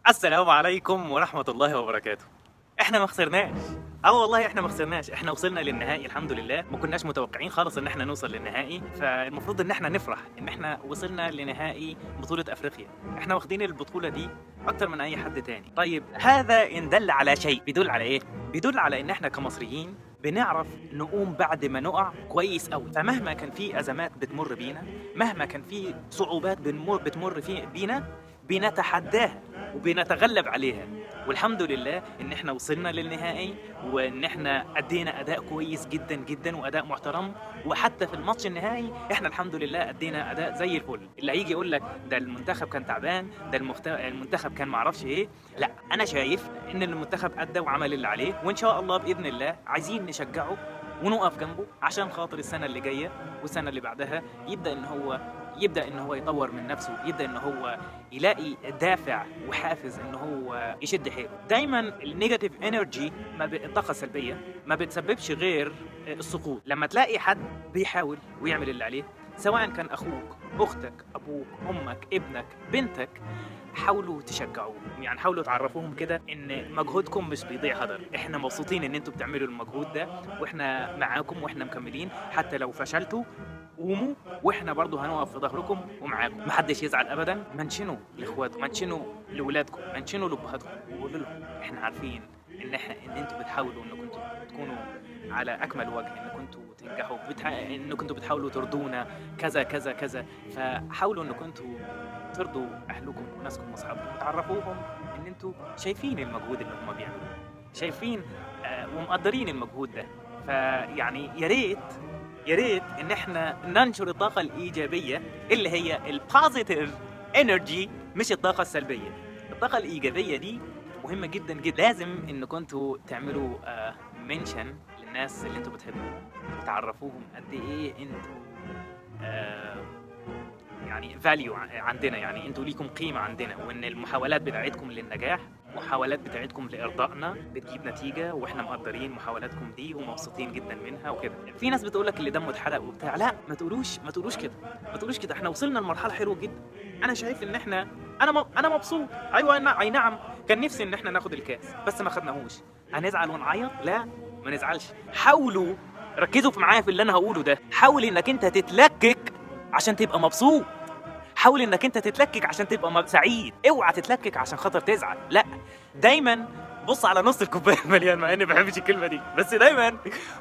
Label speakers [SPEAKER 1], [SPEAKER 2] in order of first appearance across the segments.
[SPEAKER 1] السلام عليكم ورحمة الله وبركاته. احنا ما خسرناش، والله احنا ما خسرناش، احنا وصلنا للنهائي الحمد لله. ما كناش متوقعين خالص ان احنا نوصل للنهائي، فالمفروض ان احنا نفرح ان احنا وصلنا لنهائي بطولة افريقيا. احنا واخدين البطولة دي اكتر من اي حد تاني. طيب هذا ان دل على شيء بيدل على ايه؟ بيدل على ان احنا كمصريين بنعرف نقوم بعد ما نقع كويس قوي. فمهما كان في ازمات بتمر بينا، مهما كان في صعوبات بتمر بينا، بنتحداها وبنتغلب عليها. والحمد لله ان احنا وصلنا للنهائي، وان احنا ادينا اداء كويس جدا جدا واداء محترم، وحتى في الماتش النهائي احنا الحمد لله ادينا اداء زي الفل. اللي هيجي يقول لك ده المنتخب كان تعبان، ده المنتخب كان معرفش ايه، لا، انا شايف ان المنتخب ادى وعمل اللي عليه، وان شاء الله باذن الله عايزين نشجعه ونقف جنبه عشان خاطر السنة اللي جاية والسنة اللي بعدها يبدا ان هو يطور من نفسه، يبدا ان هو يلاقي دافع وحافز ان هو يشد حيله. دايما ال negative energy، الطاقة السلبية ما بتسببش غير السقوط. لما تلاقي حد بيحاول ويعمل اللي عليه، سواء كان اخوك، اختك، ابوك، امك، ابنك، بنتك، حاولوا تشجعوهم، يعني حاولوا تعرفوهم كده ان مجهودكم مش بيضيع هدر، احنا مبسوطين ان انتوا بتعملوا المجهود ده، واحنا معاكم واحنا مكملين، حتى لو فشلتوا قوموا واحنا برضو هنقف في ظهركم ومعاكم. محدش يزعل ابدا. منشنوا لاخواتكم، منشنوا لاولادكم، منشنوا لابهاتكم، وقولوا لهم احنا عارفين ان انتوا بتحاولوا انكم انتوا تكونوا على اكمل وجه، انكم انتوا تنجحوا، انكم انتوا بتحاولوا ترضونا كذا كذا كذا. فحاولوا انكم انتوا ترضوا اهلكم وناسكم واصحابكم، وتعرفوهم ان انتوا شايفين المجهود اللي هم بيعملوه، شايفين ومقدرين المجهود ده. فيعني يا ريت يا ريت ان احنا ننشر الطاقة الايجابية اللي هي ال positive energy، مش الطاقة السلبية. الطاقة الايجابية دي مهمة جدا جدا. لازم انكم انتوا تعملوا mention للناس اللي انتوا بتحبوهم، وتعرفوهم قد ايه انتوا يعني value عندنا، يعني انتوا ليكم قيمة عندنا، وان المحاولات بتاعتكم للنجاح، محاولات بتاعتكم لارضائنا بتجيب نتيجة، واحنا مقدرين محاولاتكم دي ومبسوطين جدا منها وكده. في ناس بتقول لك اللي دمه اتحرق وبتاع، لا، ما تقولوش، ما تقولوش كده، ما تقولوش كده. احنا وصلنا لمرحلة حلوة جدا. انا شايف ان احنا انا مبسوط. ايوه، اي نعم، كان نفسي ان احنا ناخد الكاس بس ما خدناهوش. هنزعل ونعيط؟ لا، ما نزعلش. حاولوا ركزوا في معايا في اللي انا هقوله ده. حاول انك انت تتلكك عشان تبقى مبسوط، حاول انك انت تتلكك عشان تبقى سعيد، اوعى تتلكك عشان خاطر تزعل. لا، دايما بص على نص الكوباية المليان، مع اني ما بحبش الكلمة دي، بس دايما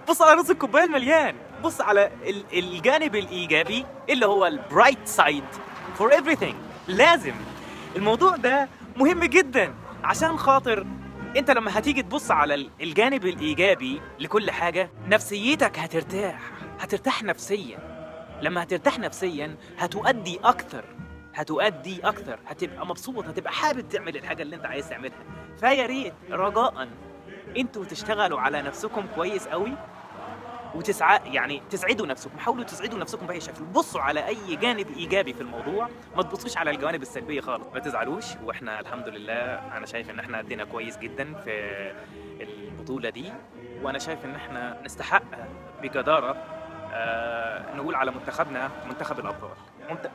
[SPEAKER 1] بص على نص الكوباية المليان، بص على الجانب الايجابي اللي هو ال bright side for everything. لازم الموضوع ده مهم جدا، عشان خاطر انت لما هتيجي تبص على الجانب الايجابي لكل حاجة نفسيتك هترتاح، هترتاح نفسيا. لما هترتاح نفسيا هتؤدي اكتر، هتؤدي اكتر، هتبقى مبسوط، هتبقى حابب تعمل الحاجة اللي انت عايز تعملها. فيا ريت رجاء انتوا تشتغلوا على نفسكم كويس قوي، يعني تسعدوا نفسكم، حاولوا تسعدوا نفسكم باي شكل. بصوا على اي جانب ايجابي في الموضوع، ما تبصوش على الجوانب السلبية خالص، ما تزعلوش. واحنا الحمد لله انا شايف ان احنا ادينا كويس جدا في البطولة دي، وانا شايف ان احنا نستحق بجداره نقول على منتخبنا منتخب الابطال.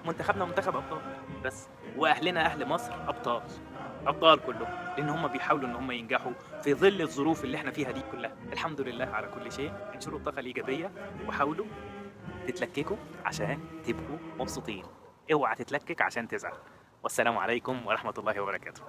[SPEAKER 1] منتخبنا منتخب ابطال بس، واهلنا اهل مصر ابطال، ابطال كلهم، لان هم بيحاولوا ان هم ينجحوا في ظل الظروف اللي احنا فيها دي كلها. الحمد لله على كل شيء. انشروا الطاقة الايجابية وحاولوا تتلككوا عشان تبقوا مبسوطين، اوعى تتلكك عشان تزعل. والسلام عليكم ورحمة الله وبركاته.